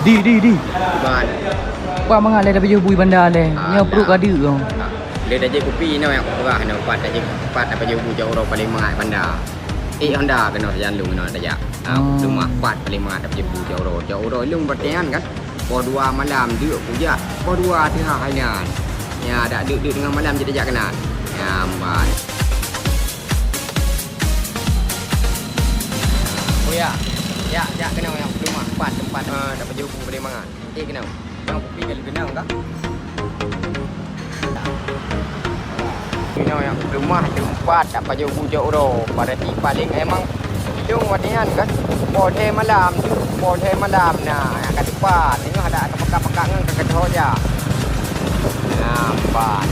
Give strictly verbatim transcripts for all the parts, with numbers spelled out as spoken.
Di, di, di. Ban. Pat mangat lé tapajoh bu banda lé. Ah, nyoe pruet ka deuk. Ah. Lé tajép kupi inoe nyang peugah inoe, pat tajép, pat tapajoh bu jak uroe paleng mangat banda. Ék Honda keunoe sajan lôn inoe tajak. Ah, oh. Leumah pat paleng mangat tapajoh bu jak uroe. Jak uroe lôn berarti nyan kan. Poh dua malam deuk kujak. Poh dua teuhah inan. Nya dak deuk-deuk teungoh malam jeuet tajak keunan. Nya ban. Oh ya. Jak, jak keunoe nyang leumah pat teumpat, eh, tapajoh bu paleng mangat. Eh, keunoe. Nyang kupi kali keunoe kah? Keunoe nyang leumah teumpat tapajoh bu jak uroe. Berarti paleng emang ilong watèe nyan kan. Poh lhèe malam tu, poh lhèe malam. Nah, nyang ka teumpat. Tengok ada pekak-pekak ngon ka keudroe jak. Nah, empat.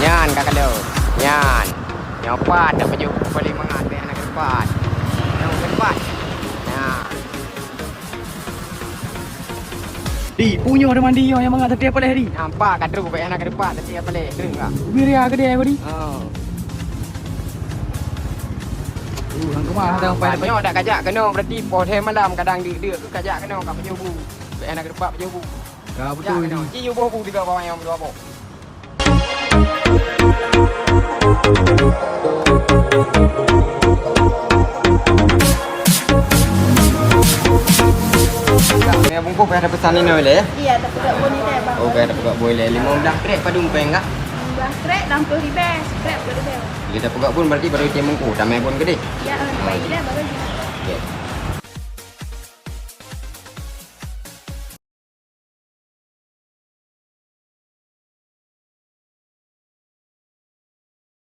Nyan ka keudroe. Nyan. Nyoe pat tapajoh bu paleng mangat bèk hana keudeupat. Nyoe keudeupat. Nah. Di, pu nyoe ada mandi nyoe nyang mangat teuti paléh di. Nampak ka trok bèk hana keudeupat teuti paléh. Keureung ka. Biri ya gede ya di. Oh. Uh, hang keumah dah sampai. Nyoe dak kajak keunoe berarti poh lhèe malam kadang deuk-deuk kajak keunoe ka pajoh bu. Bèk hana keudeupat pajoh bu. Ka beutôi. Ji yuboh bu tiga bawang nyang dua boh. Kak, mie bungkus payah ada pesan inoe lé, ya? Iya, tapi tak boleh deh, Bang. Oh, payah ada peugah boleh. Lima belas krek padum pèng kah? Lima belas krek enam puluh ribu, krek dua ribu. Kita peugah pun berarti baru cek bungkus, tamai pun gede. Ya, baik dah, baru gini. Okey.